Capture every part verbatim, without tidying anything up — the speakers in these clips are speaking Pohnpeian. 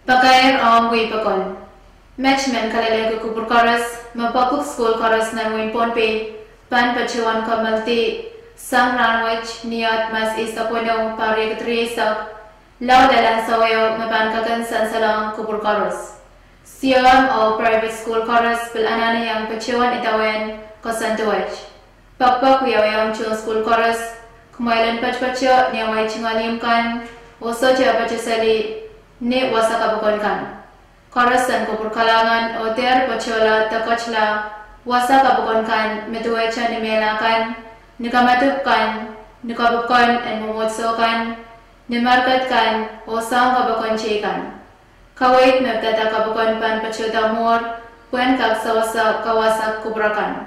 Pakair ong Wehi Pokon. Met men kalelehki kupwur koaros me pwekpwuk sukuhl koaros nan wehin Pohnpei pahn patohwan kamehlele sang rahnwet ni Aht Mas eisek weneu, pahr riekid rieisek, lao lel ansou ehu me pahn kak en sansalohng kupwur koaros. Siom oh private sukuhl koaros pil anahne iang patohwan idawehn koasoandi wet. Pekpek wiawiong tohn sukuhl koaros, kumwail en patopato ni amwail tungoal ihmw kan, oh sohte patoseli ni wasa kapokon kan. Koaros en kupwur kalahngan oh dehr patohla de ketla wasa kapokon kan me duwehte ni mehla kan, ni kamadipw kan, ni kapokon en mwomwohdiso kan, ni mehkot kan, oh soahng kapokon teikan. Kaweid me pidada kapokon pahn patohda mwuhr pwehn kak sewese kawasa kupwur akan.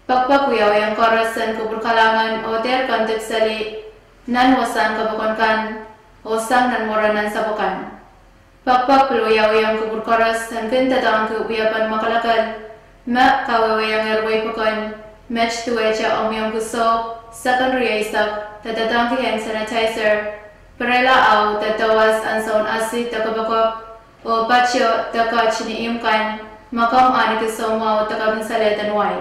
Pekpek wiawiong koaros en kupwur kalahngan oh dehr kandipseli nan wasahn kapokon kan oh sang nan mwaren ansapw akan. Pekpek pil wiawiong kupwur koaros en kin doadoahngki wiepen mwakelekel me kawehwehiong Wehi Pokon, met duwehte omwiomwki sohp, sekon rieisek, de doadoahngki hand sanitizer, pirela ahu de dowas ansoun asi de kopokop, oh patoh de ket ni ihmw kan ma komw ahniki soumwahu de kapinsalehden wai.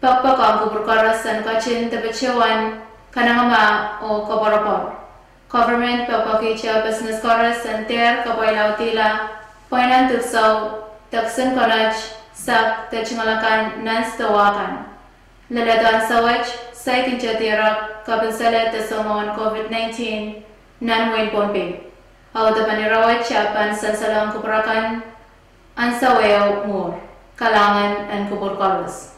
Pekpek ong kupwur koaros en ketin de patohwan kanengamah oh koapworopwor. Government pekpekihte pisines koaros en dehr kapwailaudihla pweinen dipwisou de kisin konot, sahpw de tungoal akan nan sidohwa kan. Leledo ansou wet, saikinte dierek kapinsalehde soumwahu en COVID nineteen nan wehin Pohnpei. Audepen ire wet ahpw pahn sansalohng kupwur akan ansou ehu mwuhr. Kalahngan en kupwur koaros.